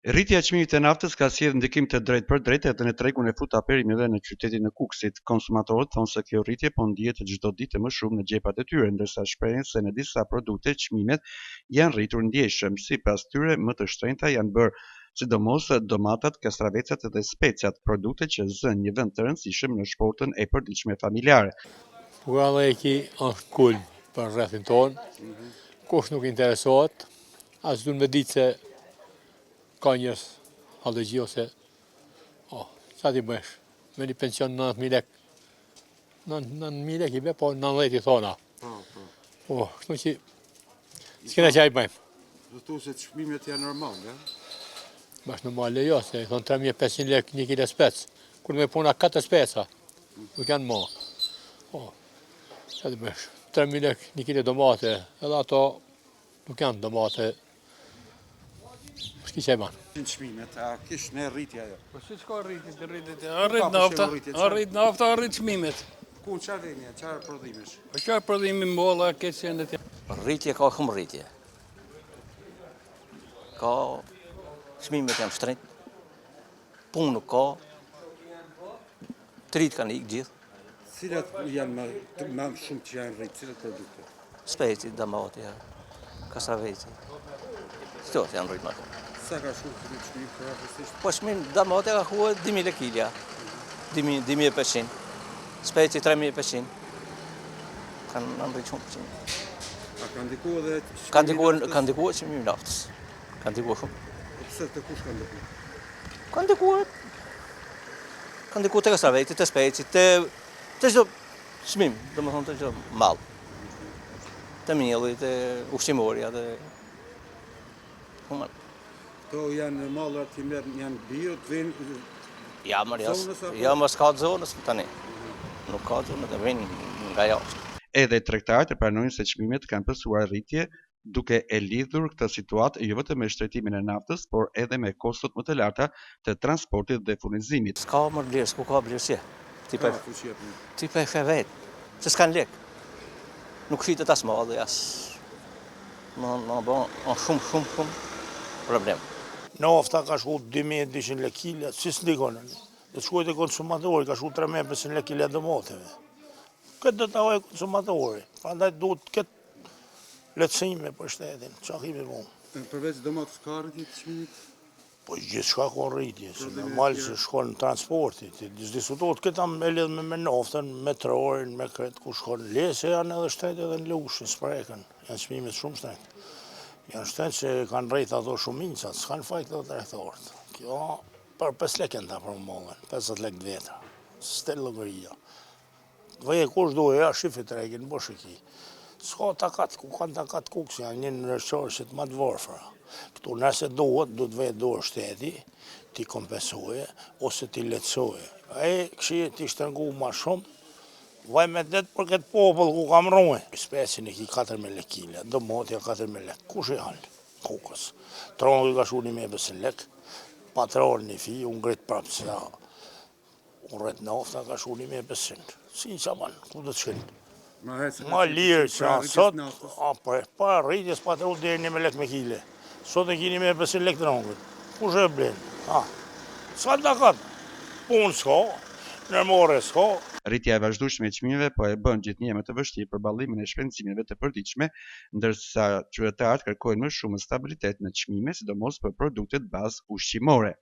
Rritja e çmimit të naftës ka sjellë ndikim të drejtpërdrejtë edhe në tregun e fruta-perimeve në qytetin e Kukësit. Konsumatorët thonë se kjo rritje po ndihet çdo ditë e më shumë në xhepat e tyre, ndërsa shprehen se në disa produkte çmimet janë rritur ndjeshëm. Sipas tyre, më të shtrenjta janë bërë sidomos domatat, kastravecat dhe specat, produkte që zënë një vend të rëndësishëm në shportën e përditshme familjare. Fukarallëki është kulm për rrethin tonë, kush nuk interesohet, as duhet me ditë se ka njerëz hallexhi ose oh, ça t'i bësh, me një pension 90.000 lek, 9.000 lek i be, po 90 i thona. Po, po. Po, kështu që s'kena ça i bëjmë. Do të se çmimet janë normale, Bash normale jo, se i thonë 3500 lek një kilo spec, kur me puna 4 speca, nuk janë mo. Po, ça t'i bësh, 3000 lek një kilo domate, edhe ato nuk janë domate, s'ki ça i ban. Në çmimet, a kish në rritje ajo? Po si s'ka rritje, të rritje, a rrit nafta, a rrit nafta, a rrit çmimet. Ku, ça vjen, ça prodhimesh? Po ça prodhimi molla, këtë që janë Rritje ka shumë rritje. Ka, çmimet janë shtrenjtë, punë nuk ka, të rijtë kanë ikë gjithë. Cilat janë më, më shumë që janë rritë, cilat produkte? Speci, domatja, kastraveci, këto janë rritë më shumë. Sa ka shumë të një çmim për afërsisht? Po çmim domatja ka shku 2000 lekë kilja, 2500, speci 3500, kanë në rritë shumë çmimet. A ka ndiku edhe çmimi Ka ndiku, ka ndiku çmimi i naftës. Ka ndiku shumë. Po pse te kush ka ndiku? Ka ndiku ka ndiku te kastraveci, te speci, te te çdo çmim, domethënë te çdo mall. Te mielli, te ushqimorja, te Human. Këto janë mallat që merren, janë bio, të vinë Ja, më jas, ja, më s'ka zonës tani. Nuk ka zonës, të vinë nga jashtë. Edhe tregtarët e pranojnë se çmimet kanë pësuar rritje, duke e lidhur këtë situatë jo vetëm me shtrenjtimin e naftës, por edhe me kostot më të larta të transportit dhe furnizimit. S'ka më blerës, ku ka blerësi? Ti po ti po e sheh vetë, se s'kanë lek. Nuk shitet as malli, as Më më bo shumë shumë shumë problem. Nafta ka shku 2200 lek kila, si s'ndikon? Do të shkojë te konsumatori, ka shku 3500 lek kila domateve. Këtë do ta hajë konsumatori, prandaj duhet të ketë lehtësime për shtetin, ça kemi bo. Përveç domates ka rritje të çmimit? Po gjithçka ka rritje, se normal se shkon transporti, ti s'diskutohet këta me lidh me, me naftën, me trorin, me këtë ku shkon. Le se janë edhe shtrenjtë edhe në Lushnjë, s'preken, janë çmimet shumë shtrenjtë. Janë shtrenjtë se kanë rrit ato shumicat, s'kanë faj këto tregtarët. Kjo për 5 lekë janë ta për mallin, 50 lekë të vjetra, s'të llogaria. Veje kush do ja shife tregin, bosh e ki. S'ka takat, ku kanë takat Kukësi, janë një ndër qarqet më të varfra. Këtu nëse duhet, duhet vetë dorë shteti, t'i kompensoje, ose t'i lehtësoje. E këshi t'i shtrëngu ma shumë, vaj me det për këtë popull ku kam rrue. Specin e ki 4.000 lek kile, domatja 4.000 lek, kush i han? Kukës. Trangu ka shku 1.500 lek, patroni një fi, u ngrit prapë se U rrit nafta ka shku 1500. Si ça ban, ku do të shkojnë? Ma lirë që a sot, a po, para rritjes patrol deri 1000 lek me kile. Sot e ki 1500 lek trangun. Kush e blen? A, s'ka takat. Punë s'ka, ndërmarrje s'ka. Rritja e vazhdueshme e çmimeve po e bën gjithnjë e më të vështirë përballimin e shpenzimeve të përditshme, ndërsa qytetarët kërkojnë më shumë stabilitet në çmime, sidomos për produktet bazë ushqimore.